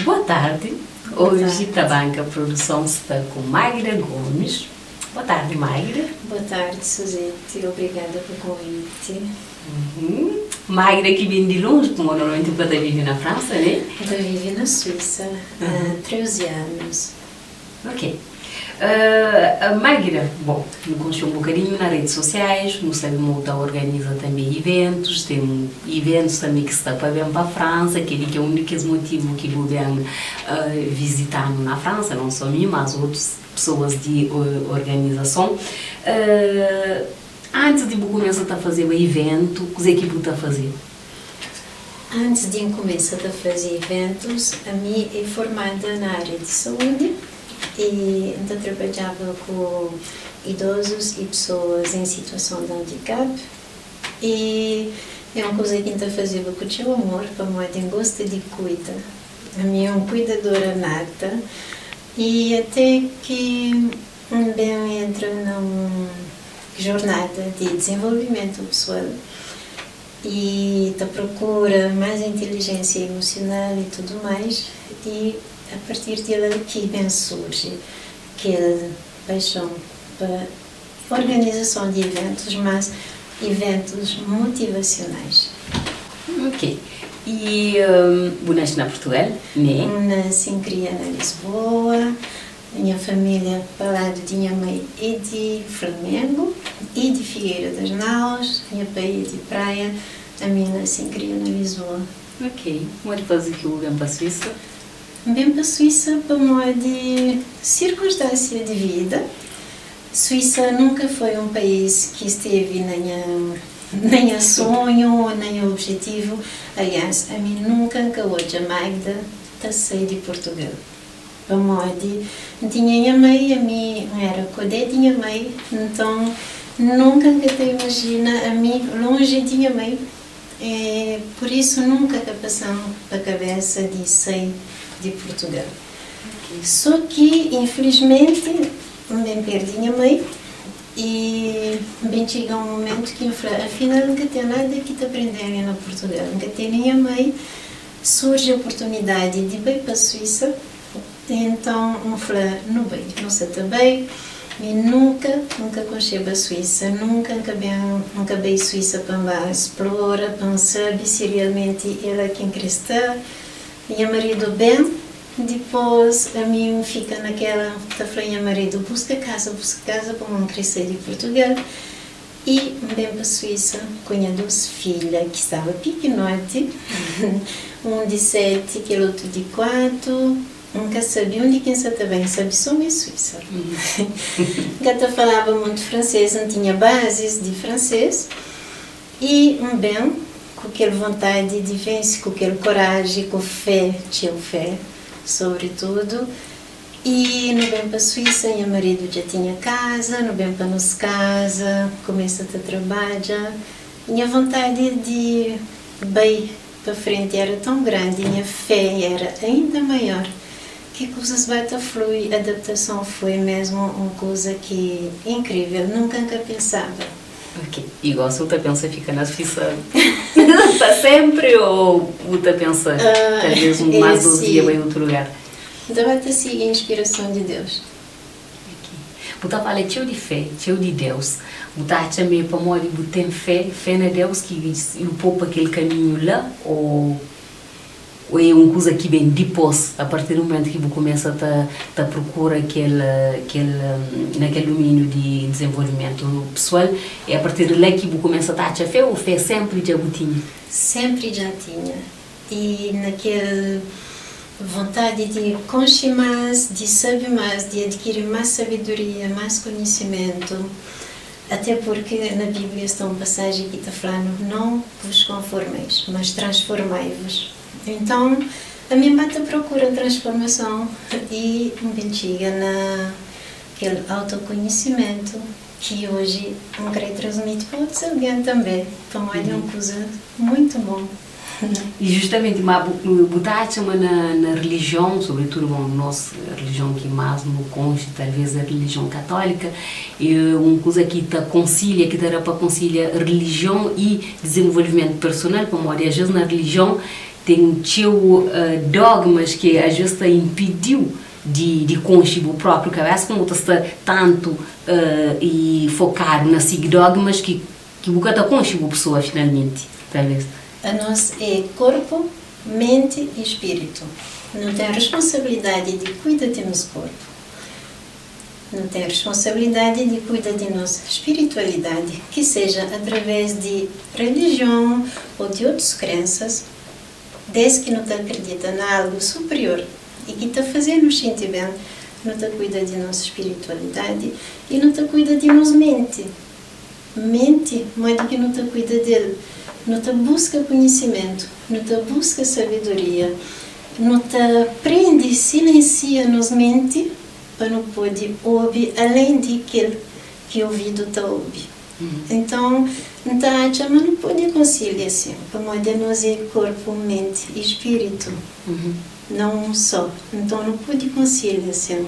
Boa tardi, oji Tabanka Produson sta ku Magda Gomes. Boa tardi, Magda. Boa tardi, Suzete. Obrigada pa konviti. Magda ki ben di lonji, pamodi normalmenti bu ka ta vive na Fransa, ne? N ta vive na Suísa há 13 anus. Ok. Magda, bon, nu konxe un bokadinhu na redes sosiais, nu sabe ma bu ta organiza tanbe iventus, ten iventus tanbe ki sta pa ben pa Fransa, kel-li ki é un di kes motivu ki bu ben vizita-nu na Fransa, non só mi, mas otus pesoas di organizason. Antis di bu kumesa ta fazeba iventu, kuzê ki bu ta fazeba? Antis di N kumesa ta faze iventus, ami é formada na ária di saúdi i N ta trabadjaba ku idozus i pesoas en situason di andikap. I é un kuza ki N ta fazeba ku txeu amor pamodi N gosta di kuida. Ami é un kuidadora nata i até ki N ben entra na un jornada di dizenvolvimentu pesoal. E ta prokura más intilijénsia imusional i tudu más, i a partir di la ki ben surji kel paixon pa organizason di iventus, más iventus motivasionais. Ok. I bu nasce na Purtugal, ne? N nase, N kria na Lisboa. Nha família pa ladu di nha mai é di Flamengu i di Figueira das Naus, nha pai é di Praia, ami N nase N kria na Lisboa. Ok, modi faze ki bu ben pa Suísa? N ben pa Suísa pamodi sirkunstánsia di vida. Suísa nunka foi un país ki stevi na nha na nha sonhu ô na nha objetivu. Aliás, ami nunka N ka odja Magda ta sai di Purtugal. Pamodi N tinha nha mai, ami N éra kodé di nha mai, nton nunka N ka ta imajina ami lonji di nha mai. É pur isu nunka ka pasa-m pa kabésa di sai di Purtugal. Sô ki infilismenti N ben perde nha mai i N ben txiga un mumentu ki N fla, afinal N ka ten nada ki ta prende-m na Purtugal, N ka tene nha mai. Surji oportunidadi di bai pa Suísa, enton N fla, Nu bai, nu sa ta bai. Mi nunka N ka konxeba Suísa, nunka N ka ben, N ka bai Suísa pa N ba splora, pa N sabe si rialmenti é la ki N kre sta. Nha maridu ben, dipôs ami N fika na kela, N ta fla nha maridu, Buska kaza, buska kaza, pamodi N kre sai di Purtugal. I N ben pa Suísa ku nha dos filha ki staba pikinoti, un di seti, kel otu di kuatu. N ka sabe undi ki N sa ta bai, N sabe sô ma é Suísa. N ka ta falaba monti fransês, N tinha bazis di fransês. I N ben ku kel vontadi di vense, ku kel koraji, ku fé, txeu fé, sobritudu. I nu ben pa Suísa, nha maridu dja tinha kaza, nu ben pa nos kaza, kumesa ta trabadja. Nha vontadi di bai pa frenti éra ton grandi, nha fé éra ainda maior, ki kuzas ba ta flui. Adaptason foi mésmu un kuza ki inkrível, nunka N ka pensaba. Ok, i gósi bu ta pensa fika na Suísa pa sénpri ô bu ta pensa talvês más dos dia bai otu lugar? N ta ba ta sigi inspirason di Deus. Ok. Bu ta fala txeu di fé, txeu di Deus. Bu ta atxa ma é pamodi bu ten fé, fé na Deus ki bu pô pa kel kaminhu la ô ô é un kuza ki ben dipôs, a partir di mumentu ki bu kumesa ta ta prokura kel kel na kel dumíniu di dizenvolvimentu pesoal, é a partir di la ki bu kumesa ta atxa fé ô fé sénpri dja bu tinha? Sénpri dja N tinha. I na kel vontadi di konxe más, di sabe más, di adkiri más sabedoria, más konhisimentu. Até purki na Bíblia sta un pasaji ki ta fla-nu, Não vos conformeis, mas transformai-vos. Então, ami N ba ta prokura transformason i N ben txiga na kel autokonhisimentu ki oji N kre transmiti pa otus algen tanbe, pamodi é un kuza muitu bon. I justamenti, ma bu bu ta atxa ma na na relijion, sobretudu bon nos relijion ki más nu konxe talvês é relijion katólika, é un kuza ki ta konsilia, ki ta da pa konsilia relijion i dizenvolvimentu personal, pamodi às ves na relijion ten txeu dogmas ki às ves ta inpidiu di di konxe bu própriu kabésa, komu bu ta sta tantu i fokadu na sigi dogmas ki Ki bu ka ta konxe bu pesoa finalmenti, talvês. Anos é korpu, menti i spiritu. Nu ten responsabilidadi di kuida di nos korpu. Nu ten responsabilidadi di kuida di nos spiritualidadi, ki seja através di relijion ô di otus krensas, dés ki nu ta akridita na algu superior i ki ta faze-nu xinti ben. Nu ta kuida di nos spiritualidadi i nu ta kuida di nos menti. Menti, modi ki nu ta kuida del? Nu ta buska konhisimentu, nu ta buska sabedoria, nu ta prende silensia nos menti pa nu pode obi alén di kel ki ovidu ta obi. Nton, N ta atxa ma nu pode konsilia sin, pamodi anos é korpu, menti i spiritu, na un sô. Nton, nu pode konsilia sin.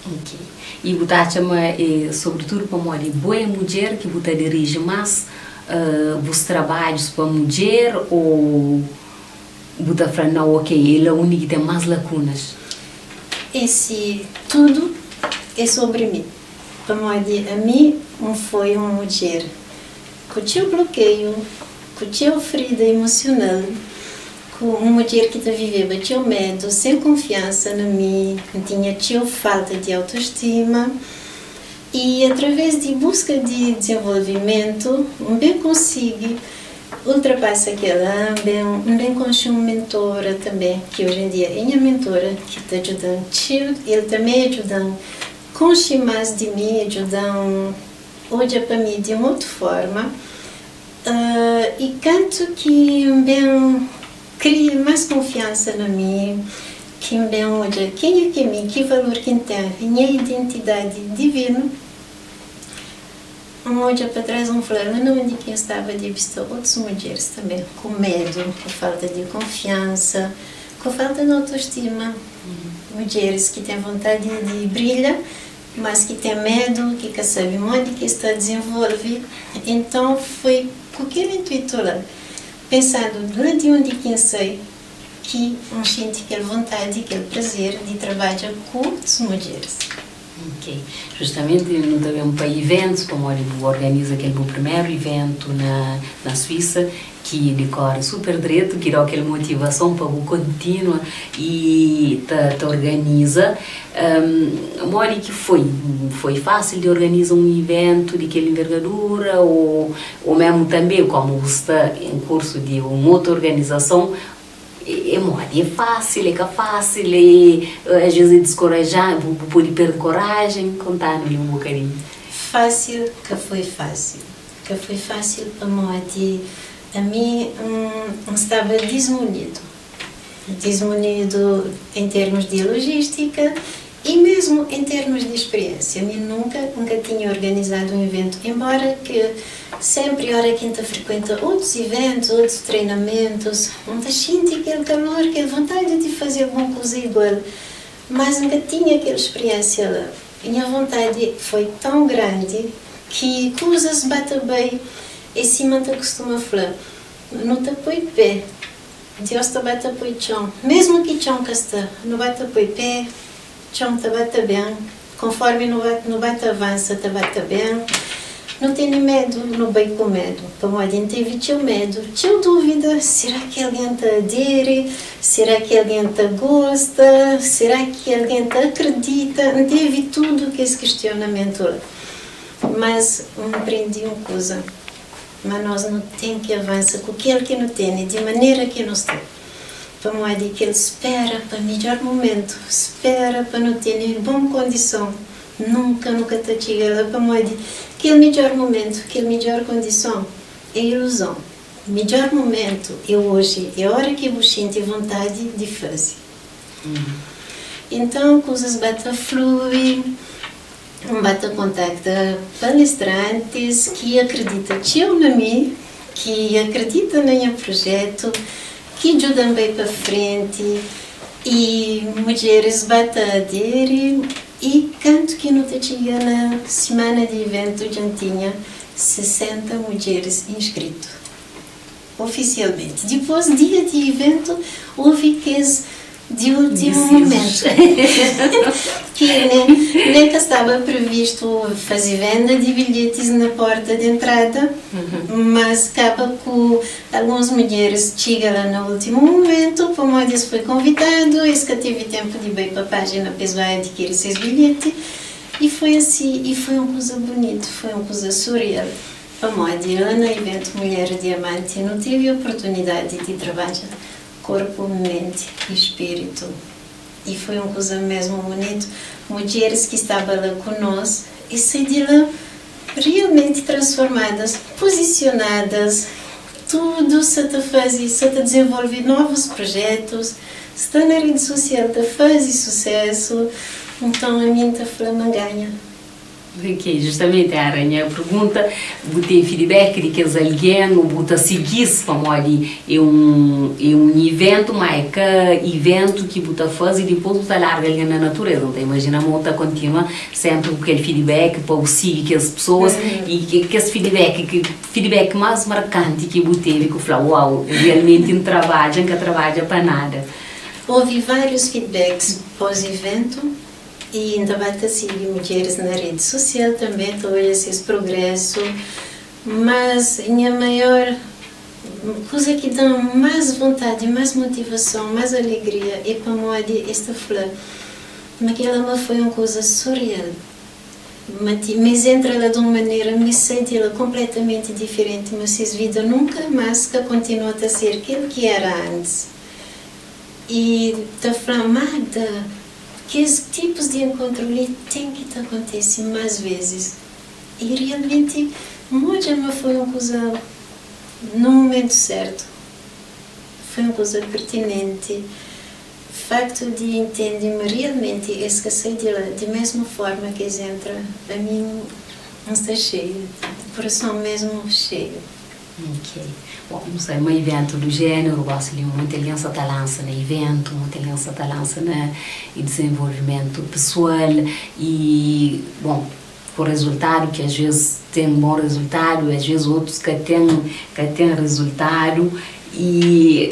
Ok. I bu ta atxa ma é sobritudu pamodi bo é mudjer ki bu ta diriji más bus trabadjus pa mudjer ô bu ta fla nau ok el é undi ki ten más lakunas? Esse tudu é sobri mi, pamodi ami N foi un mudjer ku txeu blokeiu, ku txeu frida emosional, Ku un mudjer ki ta viveba txeu medu, sen kunfiansa na mi, N tinha txeu falta di autostima i através di buska di dizenvolvimentu N ben konsigi ultrapasa kel-la. N ben N ben konxe un mentora tanbê, ki oji en dia é nha mentora, ki ta djuda-m txeu. El tanbê djuda-m konxe más di mi, djuda-m odja pa mi di un otu fórma. I kantu ki N ben kria más kunfiansa na mi, ki N ben odja kenha ki é mi, ki valor ki N ten, nha identidadi divinu, N odja pa tras N fla, la na undi ki N staba debe sta otus mudjeris tanbê, ku medu, ku falta di kunfiansa, ku falta di autostima, mudjeris ki ten vontadi di brilha. Mas ki ten medu, ki ka sabe modi ki es ta dizenvolve. Enton foi ku kel intuitu la, pensandu la di undi ki N sai, ki N xinti kel vontadi, kel prazer di trabadja ku otus mudjeris. Ok. Justamenti nu ta ben pa iventus, pamodi bu organiza kel bu primeru iventu na na Suísa ki dikore super dretu, ki da-u kel motivason pa bu kontinua i ta ta organiza. Modi ki foi? Foi fásil di organiza un iventu di kel envergadura ô ô mésmu tanbê kómu bu sta en kursu di un otu organizason, é modi? É fásil, é ka fásil, é asvês é diskoraja, bu pode perde korajen? Konta-nu li un bokadinhu. Fásil ka foi fásil. Ka foi fásil pamodi ami N staba dismunidu. Dismunidu em termus di logístika i mesmu em termus di speriénsia. Mi nunka N ka tinha organizadu un iventu, enbóra ki sénpri óra ki N ta frikuenta otus iventus, otus treinamentus, N ta xinti kel kalor, kel vontadi di faze algun kuza igual. Mas N ka tinha kel speriénsia la. Nha vontadi foi tãu grandi ki kuzas ba ta bai. É sima N ta kustuma fla, nu ta poi pé, Deus ta ba ta poi txon. Mésmu ki txon ka sta, nu ba ta poi pé, txon ta ba ta ben. Konfórmi nu ba nu ba ta avansa, ta ba ta ben. Nu tene medu, nu bai ku medu, pamodi N tevi txeu medu, txeu dúvida, sera ki algen ta aderi? Sera ki algen ta gosta? Sera ki algen ta akredita? N tevi tudu kes kistionamentu la. Mas N prende un kuza, ma nos nu ten ki avansa ku kel ki nu tene, di manera ki nu sta. Pamodi kel spera pa midjor mumentu, spera pa nu tene bon kondison, nunka nu ka ta txiga la, pamodi kel midjor mumentu, kel midjor kondison é iluzon. Midjor mumentu é oji, é ora ki bu xinti vontadi di faze. Então kuzas ba ta flui, N ba ta kontakta palestrantis ki akredita txeu na mi, ki akredita na nha projetu, ki djuda-m bai pa frenti i mudjeris ba ta aderi i kantu ki nu ta txiga na simana di iventu dja N tinha 60 mudjeris inskritu ofisialmenti. Dipôs dia di iventu houve kes di últimu mumentu ki nen ka staba previstu faze venda di bilhetis na porta di entrada, mas kaba ku alguns mudjeris txiga la na últimu mumentu pamodi es foi konvidadu, es ka tevi tenpu di bai pa pájina pa es bai adikiri ses bilheti i foi asi, i foi un kuza bunitu, foi un kuza surial pamodi la na iventu Mulher Diamanti nu tevi oportunidadi di trabadja Korpu, menti i spiritu. I foi un kuza mesmu bunitu. Mudjeris ki staba la ku nos, es sai di la realmenti transformadas, pozisionadas, tudu sa ta faze, sa ta dizenvolve novus projetus, sta na redi sosial ta faze susesu. Nton ami N ta fla ma N ganha. Ok, justamenti era nha pergunta, bu ten feedback di kes algen ou bu ta sigi-s pamodi é un é un iventu ma é ka iventu ki bu ta faze dipôs bu ta larga algen na natureza, N ta imajina ma bu ta kontinua senpri ku kel feedback pa bu sigi kes pesoas i kes feedback ki feedback más markanti ki bu tevi ku fla uau realmenti N trabadja N ka trabadja pa nada. Ouvi várius feedbacks pós iventu I N ta ba ta sigi mudjeris na redi sosial tanbe, ta odja ses progresu. Mas nha maior kuza ki da-m más vontadi, más motivason, más alegria é pamodi es ta fla ma kel-la ma foi un kuza surial. Ma ti ma es entra la di un manera, ma es sai di la konpletamenti diferenti, ma ses vida nunka más ka kontinua ta ser kel ki éra antis. I ta fla, Magda, Kes tipus di enkontru li ten ki ta kontise más vezis. I rialmenti N odja ma foi un kuza na mumentu sértu, foi un kuza pertinenti. Faktu di intende ma rialmenti es ka sai di la di mésmu fórma ki es entra, ami N sta xeiu, kurason mésmu xeiu. Ok. Bon, nu sabe ma iventu du jéneru gosi li monti algen sa ta lansa na iventu, monti algen sa ta lansa na dizenvolvimentu pesoal i, bon, ku rezultadu ki asves ten bon rezultadu, asves otus ka ten, ka ten rezultadu i,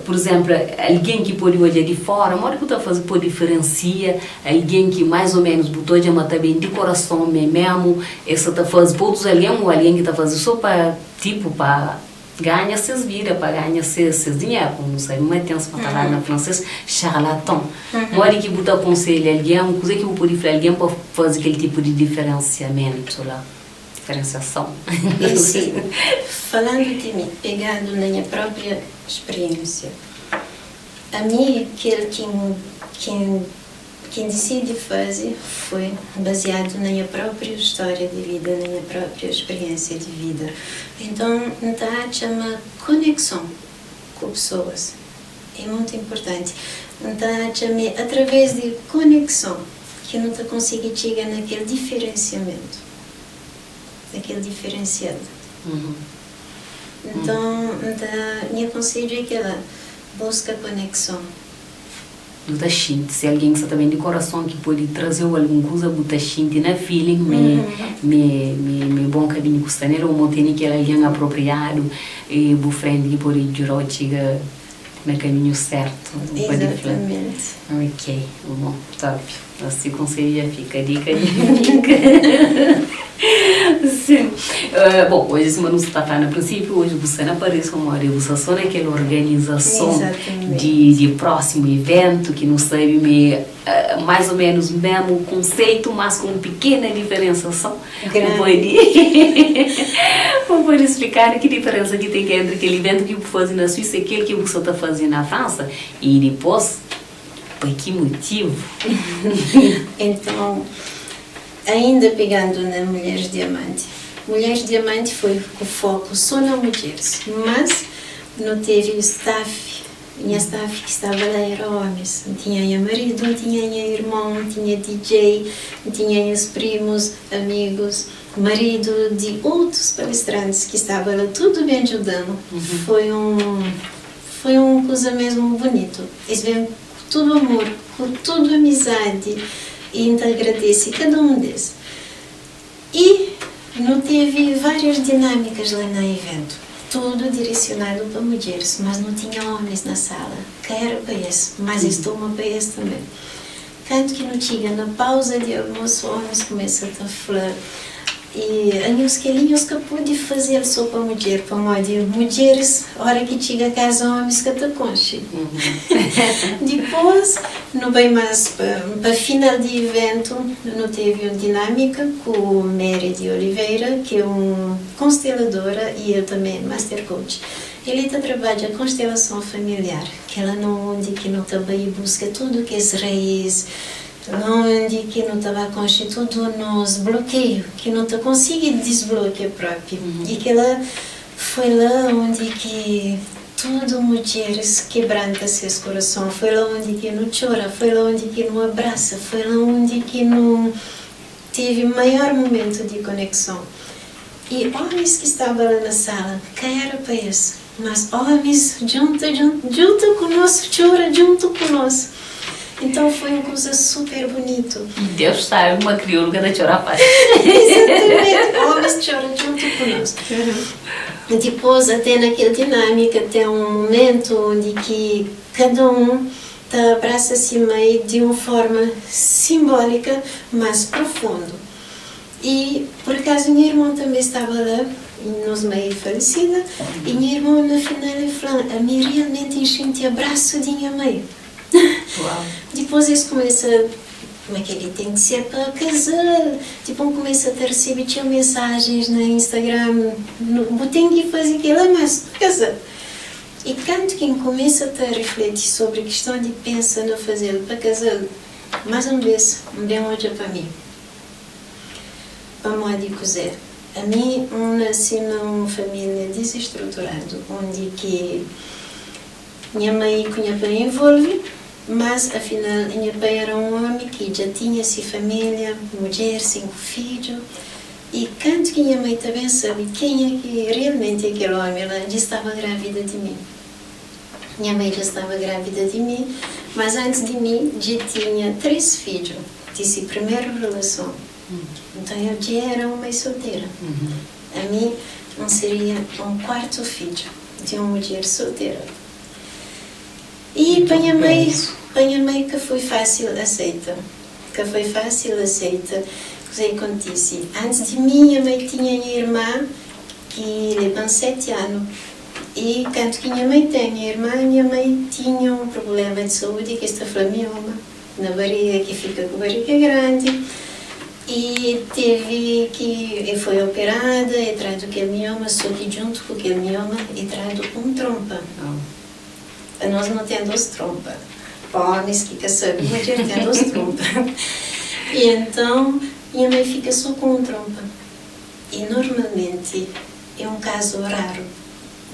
pur izénplu, algen ki pode odja di fóra, modi ki bu ta faze pa diferensia Algen ki mais ou menos bu ta odja ma ta ben di korason me memu es sa ta faze pa otus algen ou algen ki ta faze so pa tipo pa ganha ses vida pa ganha ses ses dinheru como nu sabe ma ten sima ta fladu na francês charlatan modi ki bu ta akonselha algen kuze ki bu pode fla algen pa faze kel tipo di diferensiamentu la diferensiason. E si, falandu di mi, pegadu na nha própria spriensia. Ami, kel ki N ki N ki N disidi faze foi baziadu na nha própriu stória di vida, na nha própriu spiriénsia di vida. Enton, N ta atxa ma konekson ku pesoas é mutu inpurtanti. N ta atxa ma é através di konekson ki nu ta konsigi txiga na kel diferensiamentu, na kel diferensial. Nton, N ta, nha konsedju é kel-la, buska konekson. Bu ta xinti, si algen ki sa ta ben di korason ki pode traze-u algun kuza, bu ta xinti na feeling ma é, ma é bon kaminhu ku sta nel ô ma bu tene kel algen apropriadu bu frenti ki pode djuda-u txiga na kaminhu sértu, bu pode fla. Exatamente. Ok, bon, top. Asi konsedju dja fika, dika dja fika. Sim. Bon, oji sima nu sta fla na prinsipiu, oji bu sta na Paris pamodi bu sta so na kel organizason di di prósimu iventu ki nu sabe ma é mais ou menus memu konseitu, mas ku un pikena diferensason. Bu pode bu pode splikanu ki diferensa ki ten entri kel iventu ki bu faze na Suísa i kel ki bu sta ta faze na Fransa? I dipôs Pa ki motivu? Então, ainda pegando na Mulheres Diamante, Mulheres Diamante foi ku foku só na mudjeres, mas nu teve staff, nha staff ki staba la era omis, N tinha nha maridu, N tinha nha irmon, N tinha DJ, N tinha nhas primus, amigus. maridu di otus palestrantis ki staba la tudu ben djuda-nu. Foi un foi un kuza mésmu bunitu. Es ben ku tudu amor, ku tudu amizadi i N ta agradese kada un des. I nu tevi várias dinámikas la na ivéntu, tudu diresionadu pa mudjeris, mas nu tinha ómis na sala, ka éra pa es, mas es toma pa es tanbê. Kantu ki nu txiga na pauza di almosu, ómis kumesa ta fla, I anhos kel-li nhos ka pode faze-l sô pa mudjer, pamodi mudjeris óra ki txiga kaza ómis ka ta konxe. Dipôs nu bai más pa final di ivéntu, nu tevi un dinámika ku Mary di Oliveira, ki é un konsteladora i el tanbê é master coach. El ta trabadja konstelason familiar, kel-la na undi ki nu ta bai buska tudu kes raís Undi ki nu ta ba konxe tudu nos blokeiu ki nu ta konsigi disblokia propi. I kila foi la undi ki tudu mudjeris kebranta ses kurason, foi la undi ki nu txora, foi la undi ki nu abrasa, foi la undi ki nu tevi maior mumentu di konekson. I omis ki staba la na sala ka era pa es, mas omis djunta djunta ku nos, txora djuntu ku nos. Então foi un kuza super bunitu. I Deus sabe ma kriolu ka ta txora faxi. Exatamente, omis txora djuntu ku nos. Dipôs até na kel dinâmika ten un mumentu undi ki kada un ta abrasa si mai di un forma simbólika, mas profundu. I pur akazu nha irmon tanbê staba la, i nos mai é falisida, i nha irmon na final el fla-m, Ami realmenti N xinti abrasu di nha mai. Dipôs es kumesa, Ma kel-li ten ki ser pa kazal! Dipôs N kumesa ta resebe txeu mensajens na Instagram, Bu ten ki faze kel-la, mas pa kazal. I kantu ki N kumesa ta rifleti sobri kiston di pensa na faze-l pa kazal, más un bês N ben odja pa mi. Pamodi kuzê? Ami N nase na un família dizistruturadu, undi ki nha mai ku nha pai involve, mas afinal nha pai éra un ómi ki dja tinha se família, mudjer, 5 fidju, i kantu ki nha mai ta ben sabe kenha ki realmenti é kel ómi la, dja staba grávida di mi. Nha mai dja staba grávida di mi, mas antis di mi dja tinha 3 fidju di se primeru relason. Nton el dja éra un mai soltera. Ami N seria un kuartu fidju di un mudjer soltera. I pa nha mai, pa nha mai ka foi fásil aseita. Ka foi fásil aseita kuzê ki kontise. Antis di mi, nha mai tinha nha irma ki leba-m 7 anu. I kantu ki nha mai ten nha irma, nha mai tinha un prubléma di saúdi ki es ta fla mioma na bariga ki fika ku bariga grandi i tevi ki e foi operada, e tradu kel mioma, so ki djuntu ku kel mioma e tradu un tronpa. Anos nu ten dos tronpa, pa ómis ki ka sabe, mudjer ten dos tronpa. I enton nha mai fika so ku un tronpa i normalmenti É un kazu raru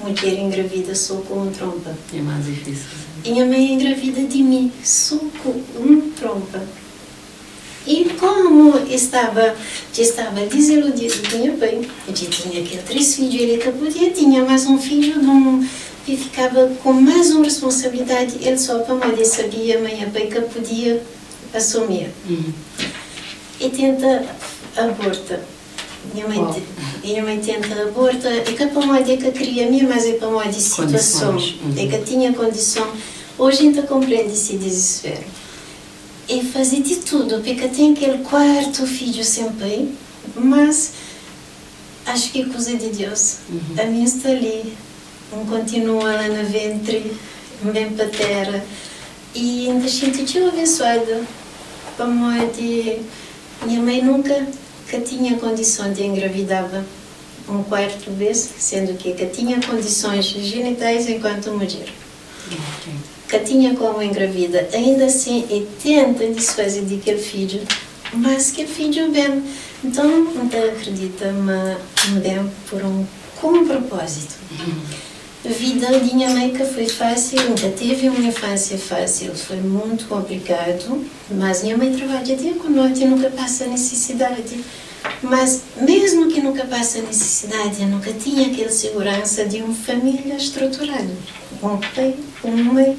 mudjer engravida so ku un tronpa. É más difísil. I nha mai engravida di mi so ku un tronpa. I komu e staba dja staba diziludidu ku nha pai, dja tinha kel 3 fidju, el ka podia tinha más un fidju di un e fikaba ku más un responsabilidadi el so pamodi e sabia ma nha pai ka podia asumia. E tenta aborta. Nha mãe, nha mãe tenta aborta, é ka pamodi é ka kria mi, mas é pamodi situason, é ka tinha kondison. Oji N ta konprende si dizisperu. É faze di tudu pa é ka ten kel kuartu fidju sen pai, mas axu ki é kuza di Deus. Ami N sta li, N kontinua la na ventri, N ben pa tera i N ta xinti txeu abensuadu pamodi Nha mãe nunka ka tinha kondison di engravidaba un kuartu bes, sendu ki ka tinha kondisons jenitais enkuantu mudjer. Ka tinha komu engravida. Ainda asin, e tenta disfaze di kel fidju, mas kel fidju ben. Nton, N ta akridita ma N ben pur un ku un propózitu. Vida di nha mai ka foi fásil, N ka tevi un infánsia fásil, foi mutu konplikadu, mas nha mai trabadja dia ku noti, nu ka pasa nisisidadi. Mas mesmu ki nu ka pasa nisisidadi, nu ka tinha kel siguransa di un família struturadu, un pai, un mai.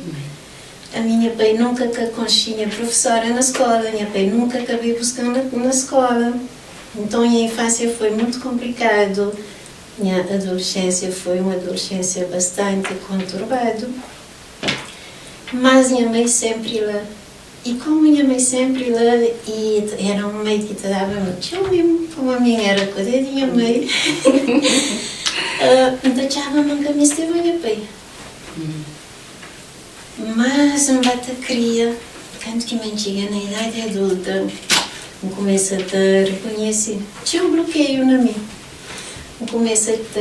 Ami nha pai nunka ka konxe nha profesora na skola, nha pai nunka ka bai buskan na skola. Nton nha infansia foi mutu konplikadu, nha adolescensia foi un adolescensia bastanti konturbadu. Mas nha mai senpri la. I komu nha mai senpri la i era un mai ki ta daba mi txeu mimu, pamodi mi N era kodé di nha mai, N ta atxaba ma N ka mesteba nha pai. Mas N ba ta kria, kantu ki mi N txiga na idadi adulta, N kumesa ta rekonhese txeu blokeiu na mi. N kumesa ta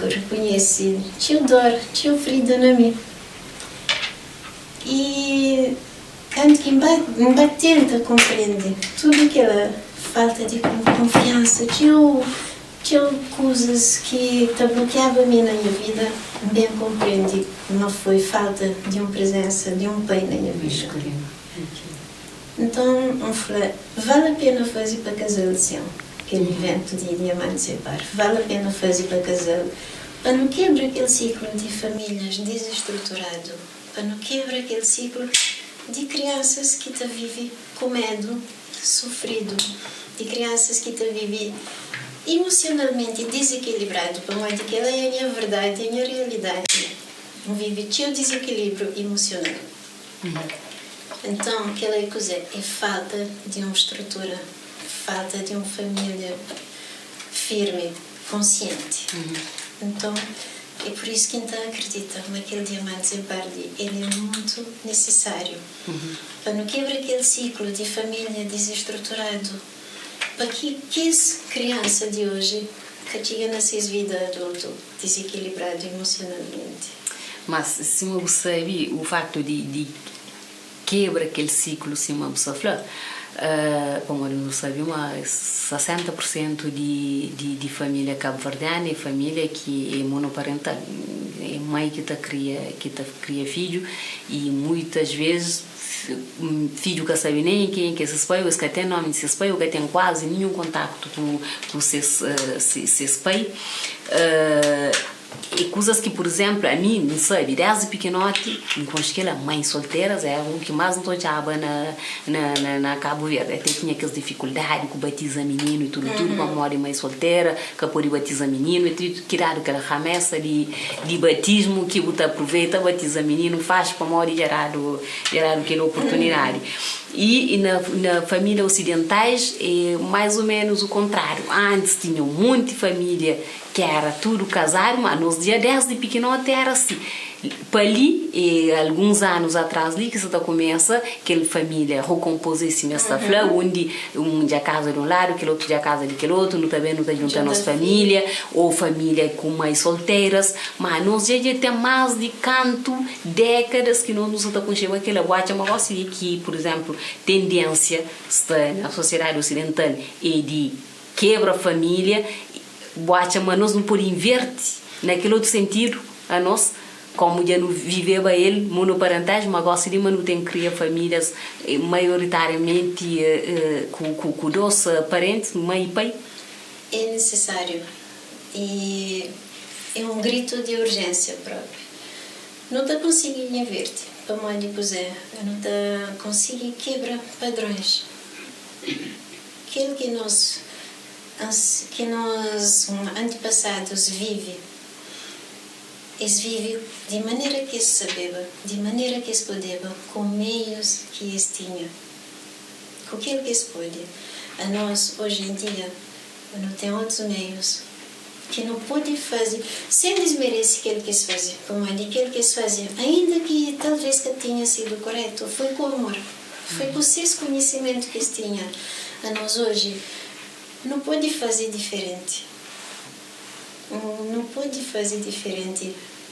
rekonhese txeu dor, txeu frida na mi. I kantu ki N ba, N ba tenta konprende tudu kela falta di konfiansa, txeu, txeu kuzas ki ta blokiaba mi na nha vida, N ben konprende ma foi falta di un prezensa di un pai na nha vida. Nton, N fla, Vale a pena faze pa kazal sin kel iventu di Diamanti Sem Par. Vale a pena faze pa kazal pa nu kebra kel siklu di famílias dizistruturadu, pa nu kebra kel siklu di kriansas ki ta vive ku medu, sufridu, di kriansas ki ta vive imusionalmenti dizikilibradu, pamodi kel-la é nha verdadi, é nha rialidadi. N vive txeu dizikilíbriu imusional. Nton, kel-la é kuzê? É falta di un strutura, falta di un família firmi, konsienti. Nton, é pur isu ki N ta akridita ma kel diamanti sen par li, el é mutu nisisáriu pa nu kebra kel siklu di família dizistruturadu, pa ki kes kriansa di oji ka txiga na ses vida adultu dizikilibradu emosionalmenti. Mas, sima bu sabe, u faktu di kebra kel siklu, sima bu sta fla, pamodi nu sabe ma 60 pur sentu di família kabuverdianu é família ki é monoparental, é mai ki ta kria ki ta kria fidju i muitas vezis fidju ka sabe nen kenha ki é ses pai, ô es ka ten nomi di ses pai, ô ka ten kuazi ninhun kontaktu ku ses pai. E kuzas ki, pur izénplu, ami N sabe désdi pikinoti, N konxe kel-la, mães solteras éra un ki más N ta odjaba na na na Kabu Verdi. Até tinha kes difikuldadi ku batiza mininu i tudu tudu, pamodi mãe soltera ka pode batiza mininu, i ki dadu kel ramesa di di batismu ki bu ta apruveita batiza mininu faxi pamodi dja dadu dja dadu kel oportunidadi. I na na família osidentais é mais o ménus o kontráriu. Antis tinha un monti família Ki era tudu kazadu, ma nos dia desdi pikinoti era si. Pa li, e alguns anus atras li ki sa ta kumesa kel familia rekonpoze sima es ta fla, undi un dja kaza di un ladu, kel otu dja kaza di kel otu, nu ta ben nu ta djunta nos familia, o familia ku mai solteras, ma nos dja dja ten mas di kantu dekadas ki nos nu sa ta konxeba kela. Bu atxa ma gosi di ki, pur izenplu, tendensia sta na sosiedadi osidental e di kebra familia, Bu atxa ma nos nu pode inverti na kel otu sentidu? Anos, komu dja nu viveba el monoparentais, ma gosi di ma nu ten kria familias maioritariamenti ku dos parentis, mai i pai? É nisisáriu i é un gritu di urjénsia própi. Nu ta konsigi inverti pamodi kuzê? Nu ta konsigi kebra padrons. Kel ki nos Ki nos antipasadus vive, es vive di manera ki es sabeba, di manera ki es podeba, ku meius ki es tinha, ku kel ki es pode. Anos, oji en dia, nu ten otus meius ki nu pode faze sen dismerese kel ki es faze, pamodi kel ki es faze, ainda ki talvês ka tinha sidu koretu, foi ku amor. Foi ku ses konhisimentu ki es tinha. Anos oji, nu pode faze diferenti. Nu pode faze diferenti.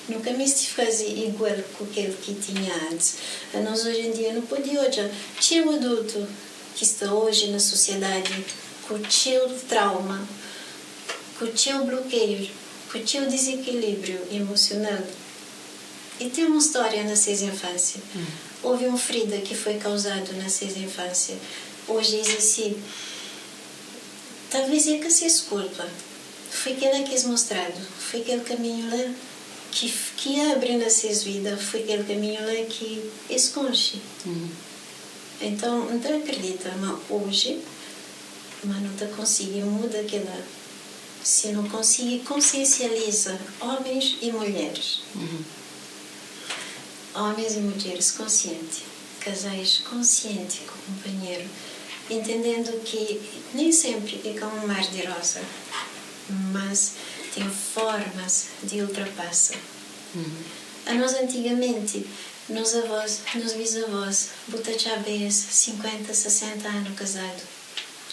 Nu ka meste faze igual ku kel ki tinha antis. Anos oji en dia, nu pode odja txeu adultu ki sta oji na sosiadadi ku txeu trauma, ku txeu blokeiu, ku txeu dizikilibriu emosional. I ten un stória na ses infánsia. Houve un frida ki foi kauzadu na ses infánsia. Oji es é si. Talvês é ka ses kulpa. Foi kel-la ki es mostradu, foi kel kaminhu la ki ki abri na ses vida, foi kel kaminhu la ki es konxe. Então, N ta akredita ma oji ma nu ta konsigi muda kel-la si nu konsigi konsiensializa ómis i mulheris. Ómis i mudjeris konsienti, kazais konsienti ku kunpanheru, intendendu ki nen senpri é ka un mar di roza, mas ten formas di ultrapasa. Anos antigamenti, nos avós, nos bizavós, bu ta atxaba es 50, 60 anu kazadu.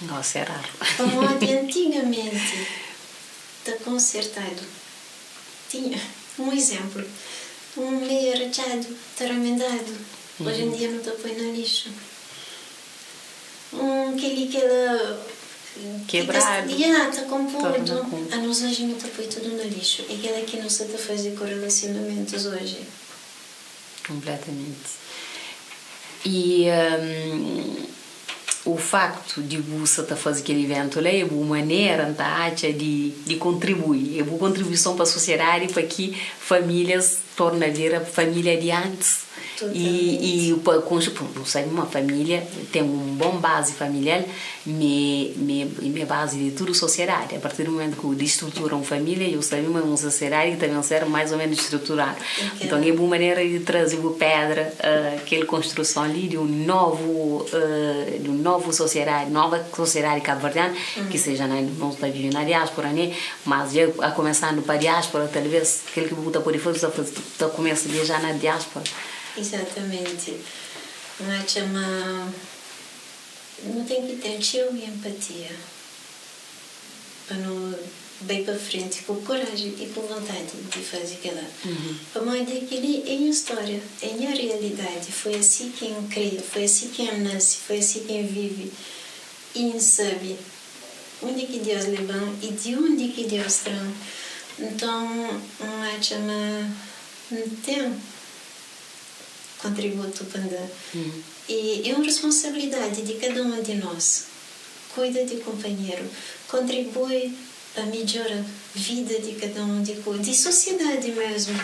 Gósi é raru. Pamodi antigamenti ta konsertadu. Tinha un izénplu, un meia ratxadu ta ramendadu, oji en dia nu ta poi na lixu. Un kel-li kel-la ki ka sta, ya, ta konpodu, anos oji nu ta poi tudu na lixu. É kel-la ki nu sta ta faze ku relasionamentus oji. Konpletamenti. I o faktu di bu sa ta faze kel iventu la é bu manera, N ta atxa, di di kontribui. É bu kontribuison pa sosiedadi pa ki famílias torna bira família di antis i i pa konstru, nu sabe ma família ten un bon bazi familial mi mi mi é bazi di tudu sosiedadi. A partir di mumentu ku distrutura un família, dja bu sabe ma é un sosiedadi ki ta ben ser mais o menus distruturadu. Nton é bu manera di traze bu pedra kel konstruson li di un novu di un novu sosiedadi, nova sosiedadi kabuverdianu ki seja na nos ta vive na diáspora ne, mas dja a kumesando pa diáspora talvês kel ki bu ta pode faze bu ta faze ta kumesa dja na diáspora. Izatamenti. N atxa ma Nu ten ki ten txeu enpatia pa nu bai pa frenti ku koraji i ku vontadi di faze kel-la. Pamodi kel-li é nha stória, é nha rialidadi. Foi asi ki N kria, foi asi ki N nase, foi asi ki N vive i N sabe undi ki Deus leba-m i di undi ki Deus tra-m. Nton, N atxa ma N ten. kontributu pa N da. I é un responsabilidadi di kada un di nos kuida di kunpanheru, kontribui pa midjora vida di kada un, di ku di sosiedadi mesmu.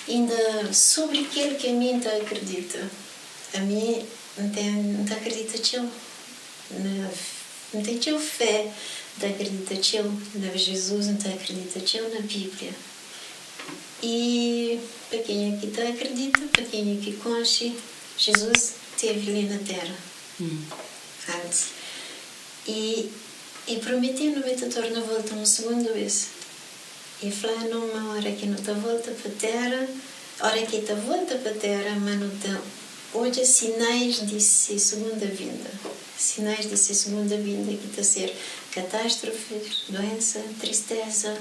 Inda sobri kel ki ami N ta akredita, ami N ten N ta akredita txeu na N ten txeu fé, N ta akredita txeu na Jizus, N ta akredita txeu na Bíblia. I pa kenha ki ta akredita, pa kenha ki konxe, Jizus tevi li na téra antis. I E promete-nu ma E ta torna volta un sugundu bês. E fla-nu ma óra ki nu ta volta pa téra, óra ki E ta volta pa téra, ma nu ta odja sinais di se sugunda vinda. Sinais di se sugunda vinda ki ta ser katástrofes, duénsa, tristéza.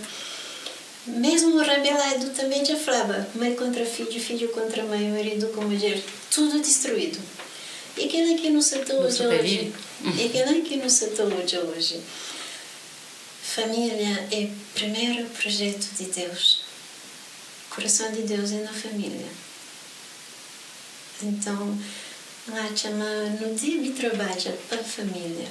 Mesmu rabeladu tanbê dja flaba, Mai kontra fidju, fidju kontra mai, maridu ku mudjer, tudu distruídu. É kel-la ki nu sa ta odja oji. É kel-la ki nu sa ta odja oji. Família é primeru projetu di Deus. Kurason di Deus é na família. Nton, N atxa ma nu debe trabadja pa família.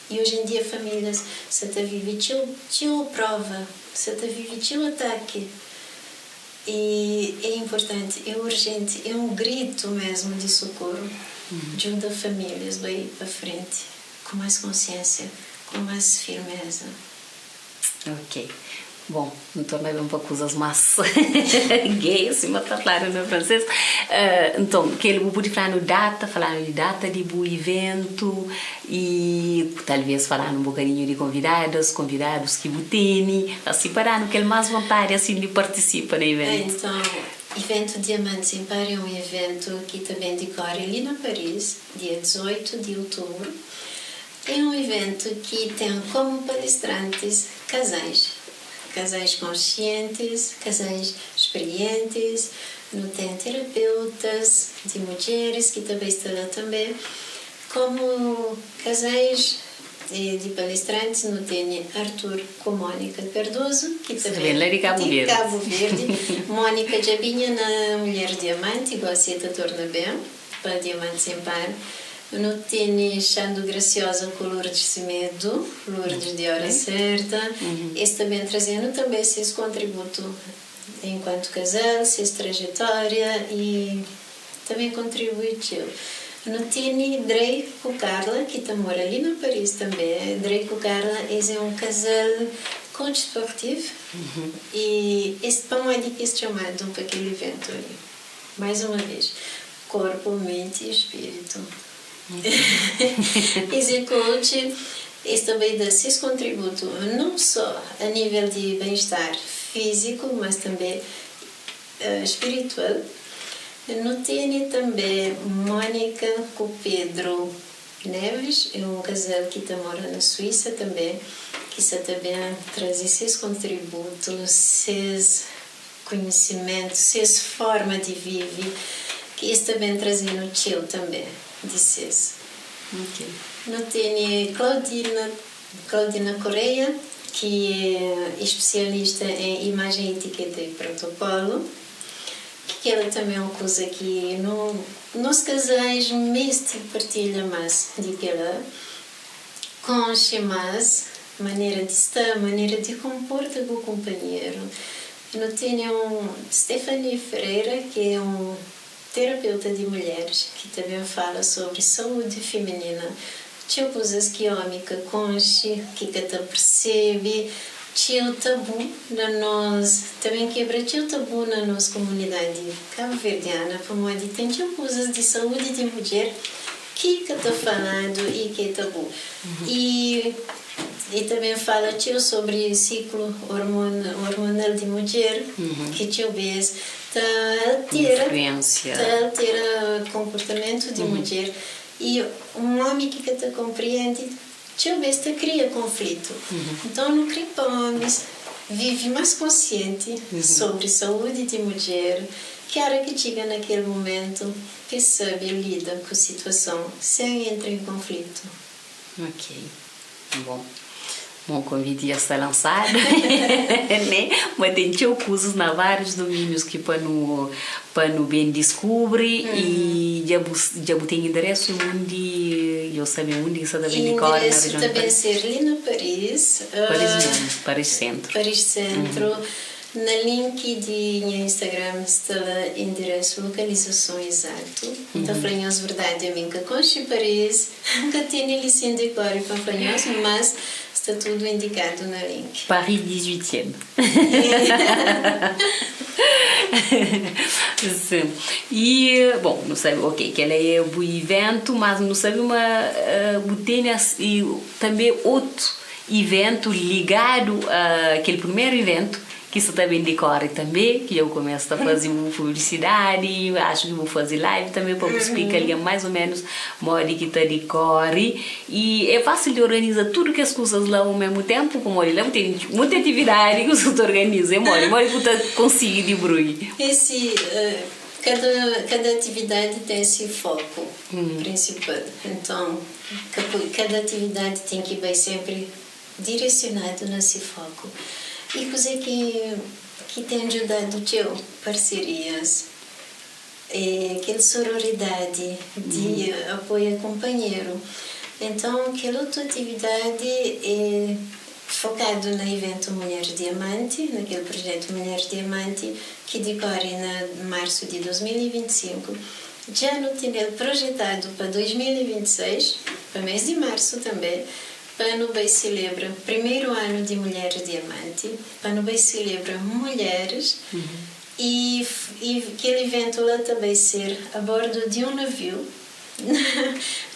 I oji en dia famílias sa ta vive txeu txeu próva, sa ta vive txeu ataki. I é inportanti, é urjenti, é un gritu mésmu di sokoru djuda famílias bai pa frenti ku más konsiénsia, ku más firméza. Ok. Bon, N torna ben pa kuzas más gay, sima ta fladu na fransês. Nton, kel bu pudi fla-nu data, fala-nu di data di bu iventu y talvês fala-nu un bokadinhu di konvidadas, konvidadus ki bu tene, asi pa da-nu kel más vontadi asin di partisipa na iventu. Nton, iventu Diamantes em Par é un iventu ki ta ben dikore li na Paris, dia 18 di outubru. É un iventu ki ten komu palestrantis kazais, kazais konsientis, kazais sprientis, nu ten terapeutas di mudjeris ki ta bai sta la tanbe. Komu kazais di palestrantis nu tene Artur ku Mónica Cardoso ki ta ben di Kabu Verdi. Mónica dja binha na Mulheres Diamanti, gosi e ta torna ben pa Diamantes em Par. Nu tene Xandu Graciosa ku Lourdes Semedo, Lourdes di Hora Certa. Es ta ben traze-nu tanbe ses kontributu enkuantu kazal, ses trajetória y ta ben kontribui txeu. Nu tene Drey ku Carla ki ta mora li na Paris tanbe. Drey ku Carla es é un kazal coach sportif y es pamodi ki es txomadu pa kel iventu li? Mais uma vez, korpu, menti i spiritu. Es é coach, es ta bai da ses kontributu non só a nível di ben-estar fíziku, mas tanbe spiritual. Nu tene tanbe Mónica ku Pedro Neves, é un kazal ki ta mora na Suísa tanbe, ki sa ta ben traze ses kontributu, ses konhisimentu, ses forma di vive, ki es ta ben traze-nu txeu tanbe di ses. Nu tene Claudina, Claudina Correia, ki é spesialista en imajen, etiketa i protokolu, ki kel-la tanbe é un kuza ki nu, nos kazais meste partilha más di kel-la, konxe más manera di sta, manera di konporta ku kunpanheru. Nu tene un Stephanie Ferreira ki é un terapeuta di mulheris ki ta ben fala sobri saúdi feminina, txeu kuzas ki omi ka konxe, ki ka ta persebe, txeu tabu na nos, ta ben kebra txeu tabu na nos komunidadi kabuverdiana pamodi ten txeu kuzas di saúdi di mudjer ki ka ta faladu i ki é tabu. I e ta ben fala txeu sobri siklu ormonal di mudjer ki txeu bês ta altera ta altera konportamentu di mudjer i un omi ki ka ta konpriendi txeu bês ta kria konflitu. Nton nu kre pa omis vive más konsienti sobri saúdi di mudjer ki óra ki txiga na kel mumentu P'es sabe lida ku situason sen entra en konflitu. Ok. Bon. Bon konviti dja sta lansadu, né? Ma ten txeu kuzas na várius dumínius ki pa nu pa nu ben diskubri i dja bu dja bu ten inderesu undi dja bu sabe undi ki sa ta ben dikóre na Inderesu rejion ta di ben Paris? ser li na Paris. Paris mesmu, Paris sentru. Paris sentru. Na link di nha Instagram sta la enderesu, lokalizason izatu. N ta fla nhos verdadi ami N ka konxe Paris, N ka tene lisin di kori pa N fla nhos, mas sta tudu indikadu na link. Paris dix-huitième. Sim. I, bon, nu sabe, ok, kel-la é bu iventu, mas nu sabe ma bu tene tanbe otu Iventu ligadu a kel primeru iventu ki sta ta ben dikore tanbe, ki dja bu kumesa ta faze bu publisidadi, axu ki bu faze live tanbe pa bu splika algen mais o menus modi ki ta dikore. I e fasil di organiza tudu kes kusas la o mesmu tenpu? Pamodi la bu ten monti atividadi ki bu sta ta organiza, e modi? Modi ki bu ta konsigi dibrui? Esi, kada kada atividadi ten si foku prinsipal. Nton, Kada atividadi ten ki bai sénpri diresionadu na se foku. I kuzê ki ki ten djudadu txeu parserias é kel sororidadi di apoia kunpanheru. Enton, kel otu atividadi é fokadu na iventu Mulheres Diamanti, na kel projetu Mulheres Diamanti ki dikóre na marsu di 2025. Dja nu tene-l projetadu pa 2026, pa mês di marsu tanbê, pa nu bai selebra primeru anu di Mulheres Diamanti, pa nu bai selebra mulheres i i kel iventu la ta bai ser a bordu di un naviu,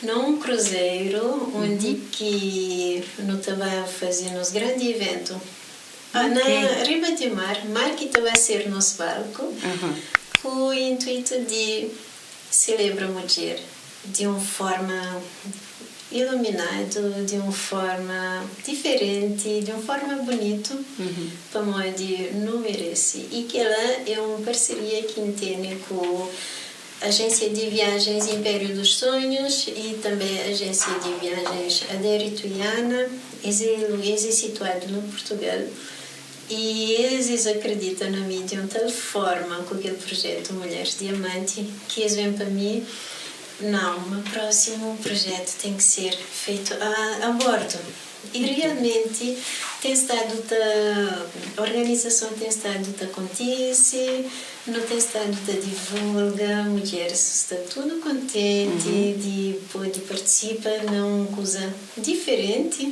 na un kruzeru undi ki nu ta ba faze nos grandi iventu na riba di mar, mar ki ta ba ser nos palku, ku intuitu di selebra mudjer di un forma iluminadu, di un forma diferenti, di un forma bunitu, pamodi nu merese. I kela é un parseria ki N tene ku Agência de Viagens Império dos Sonhos i tanbe Agência de Viagens Adérito Tuiana. Es é es é situadu na Purtugal i es es akredita na mi di un tal forma ku kel projetu Mulheres Diamanti ki es ben pa mi. Não, o meu próximo projeto tem que ser feito a, a bordo. E realmente tem stadu ta, organizason tem stadu ta kontise, nu tem stadu ta divulga, mudjeris sta tudu kontenti di pode partisipa na un kuza diferenti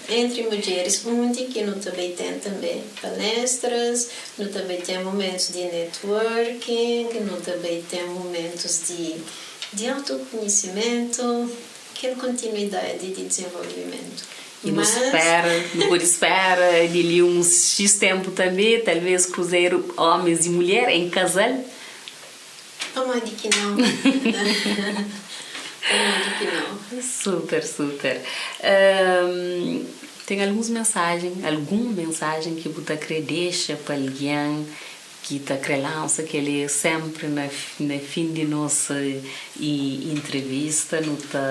entri mudjeris, undi ki nu ta bai ten tanbe palestras, nu ta bai ten mumentus di networking, nu ta bai ten mumentus di di autokonhisimentu. Kel kontinuidadi di dizenvolvimentu. I nu spera, nu pode spera di li uns X tenpu tanbe, talvês kruzeru ómis i mulher en kazal. Pamodi ki nau? Pamodi ki nau? Super, super. Ten alguns mensajen, algun mensajen ki bu ta kre dexa pa algen ki ta kre lansa kel-li é sénpri na na fin di nos intrivista nu ta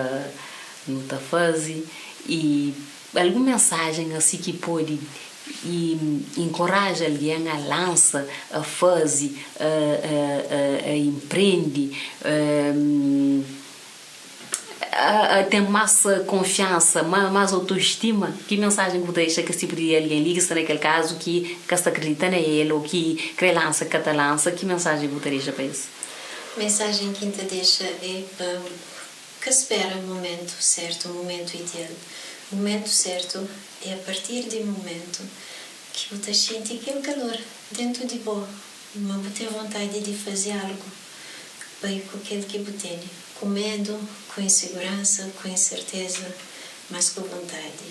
nu ta faze i algun mensajen asi ki pode inkoraja algen a lansa a faze a a a inprende A ten más konfiansa, más autostima? Ki mensajen ki bu ta dexa kes tipu di algen li ki sta na kel kazu ki ka sta kridita na el ô ki krê lansa ka ta lansa? Ki mensajen ki bu ta dexa pa es? Mensajen ki N ta dexa é pa ka spera mumentu sértu, mumentu ideal. Mumentu sértu é a partir di mumentu ki bu ta xinti kel kalor déntu di bo ma bu ten vontadi di faze algu. Bai ku kel ki bu tene, ku medu, ku inseguransa, ku inserteza, mas ku vontadi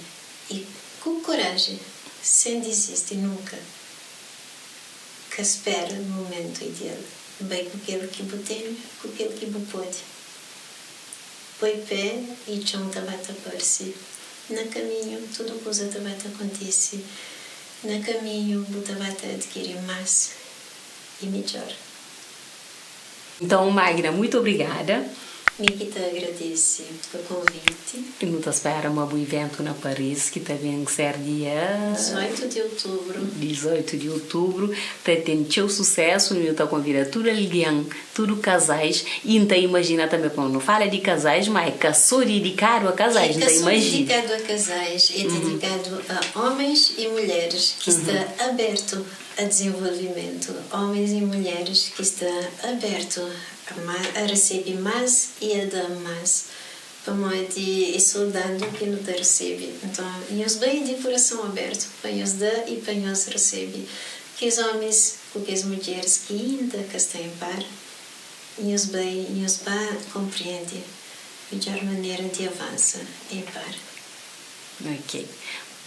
i ku koraji, sen dizisti nunka. Ka spera mumentu ideal. Bai ku kel ki bu tene, ku kel ki bu pode. Poi pé i txon ta ba ta parse. Na kaminhu, tudu kuza ta ba ta kontise. Na kaminhu, bu ta ba ta adkiri más i midjór. Então Magna, muito obrigada. Mi ki ta agradese pa konviti. Nu ta spera ma bu iventu na Paris, ki ta ben ser dia. 18 di outubru. 18 di outubru, ta ten txeu susésu. Nu ta konvida tudu algen, tudu kazais. I N ta imajina tanbe, pamodi nu fala di kazais, ma é ka sô didikadu a kazais, É N ka ta sô imajina. didikadu a kazais, é didikadu a ómens i mulheris ki sta abertu a dizenvolvimentu, ómens i mulheris ki sta abertu a resebe más i a da más, pamodi é sô dandu ki nu ta resebe. Nton, nhos bai di kurason abertu pa nhos da i pa nhos resebe. Kes ómis ku kes mudjeris ki inda ka sta en par, nhos bai, nhos ba konpriende midjór manera di avansa en par. Ok.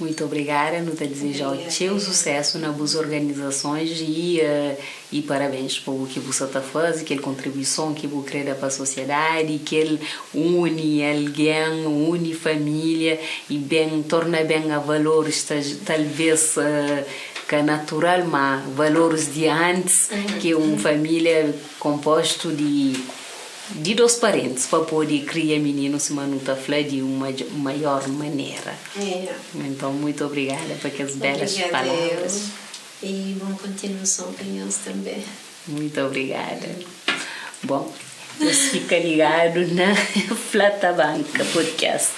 Muito obrigada, nu ta dizejau txeu sucesso na bus organizasons e e parabéns pa u ki bu sa ta fazi, kel kontribuison ki bu kre da pa sosiedadi, kel uni algen, uni familia e ben torna ben a valores talvez ka natural ma valores di antis ki un familia kompostu di Di dos parentis pa pode kria mininu sima nu ta fla di un maior manera. Enton muito obrigada pa kes belas Obrigada palavras. eu e bon kontinuason pa nhos tanbe. Muito obrigada. Bon, nhos fika ligadu na Fla Tabanka Podcast.